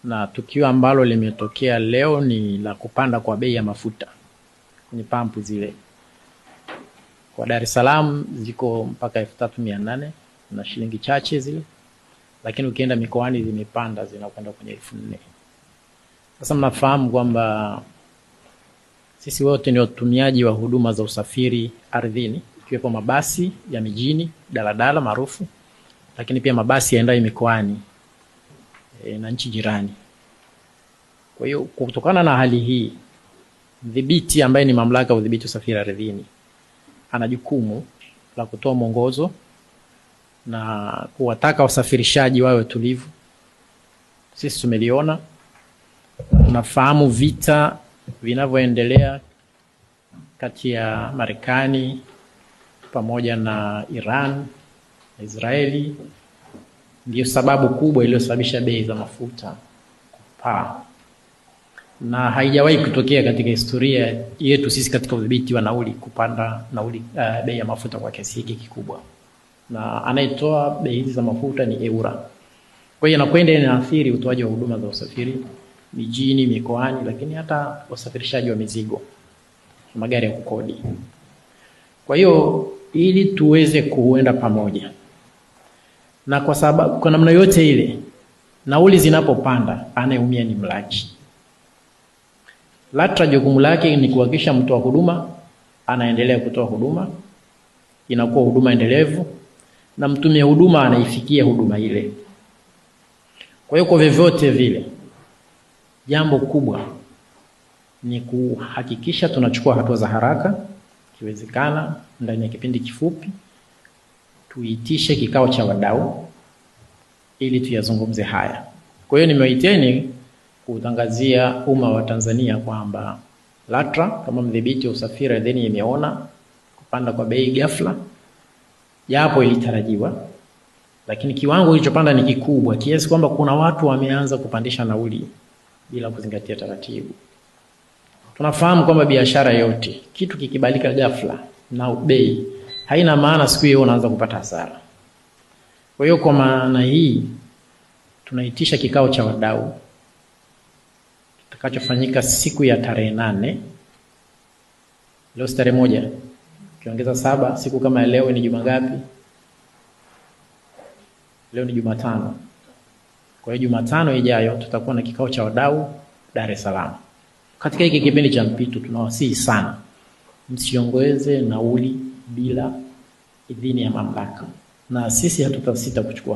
Na tukio ambalo limetokea leo ni la kupanda kwa bei ya mafuta kwenye pampu zile. Kwa Dar es Salaam ziko mpaka 3800 na shilingi chache zile, lakini ukienda mikoani zimepanda zinakwenda kwenye 4000. Sasa mnafahamu kwamba sisi wote ni watumiaji wa huduma za usafiri ardhini, ikiwepo mabasi ya mijini, daladala maarufu, lakini pia mabasi yaendayo mikoani na nchi jirani. Kwa hiyo kutokana na hali hii, mdhibiti ambaye ni mamlaka ya udhibiti usafiri ardhini ana jukumu la kutoa mwongozo na kuwataka wasafirishaji wawe watulivu. Sisi tumeliona, tunafahamu vita vinavyoendelea kati ya Marekani pamoja na Iran na Israeli, ndiyo sababu kubwa iliyosababisha bei za mafuta kupaa, na haijawahi kutokea katika historia yetu sisi katika udhibiti wa nauli kupanda nauli, bei ya mafuta kwa kiasi hiki kikubwa, na anayetoa bei hizi za mafuta ni EWURA. Kwa hiyo inakwenda inaathiri utoaji wa huduma za usafiri mijini, mikoani, lakini hata wasafirishaji wa mizigo, magari ya kukodi. Kwa hiyo ili tuweze kuenda pamoja, na kwa sababu kwa namna yote ile nauli zinapopanda anayeumia ni mlaji. LATRA jukumu lake ni kuhakikisha mtoa huduma anaendelea kutoa huduma, inakuwa huduma endelevu na mtumia huduma anaifikia huduma ile. Kwa hiyo kwa vyovyote vile, jambo kubwa ni kuhakikisha tunachukua hatua za haraka, ikiwezekana ndani ya kipindi kifupi tuitishe kikao cha wadau ili tuyazungumze haya. Kwa hiyo nimewaiteni kutangazia umma wa Tanzania kwamba LATRA kama mdhibiti wa usafiri ardhini imeona kupanda kwa bei ghafla, japo ilitarajiwa, lakini kiwango kilichopanda ni kikubwa kiasi kwamba kuna watu wameanza kupandisha nauli bila kuzingatia taratibu. Tunafahamu kwamba biashara yote, kitu kikibalika ghafla na bei, haina maana siku hiyo unaanza kupata hasara. Kwa hiyo kwa maana hii tunaitisha kikao cha wadau kitakachofanyika siku ya tarehe 8. Leo si tarehe 1, ukiongeza 7, siku kama leo ni juma ngapi? Leo ni Jumatano. Kwa hiyo Jumatano ijayo tutakuwa na kikao cha wadau Dar es Salaam. Katika hiki kipindi cha mpito tunawasihi sana msiongeze nauli bila idhini ya mamlaka, na sisi hatutasita kuchukua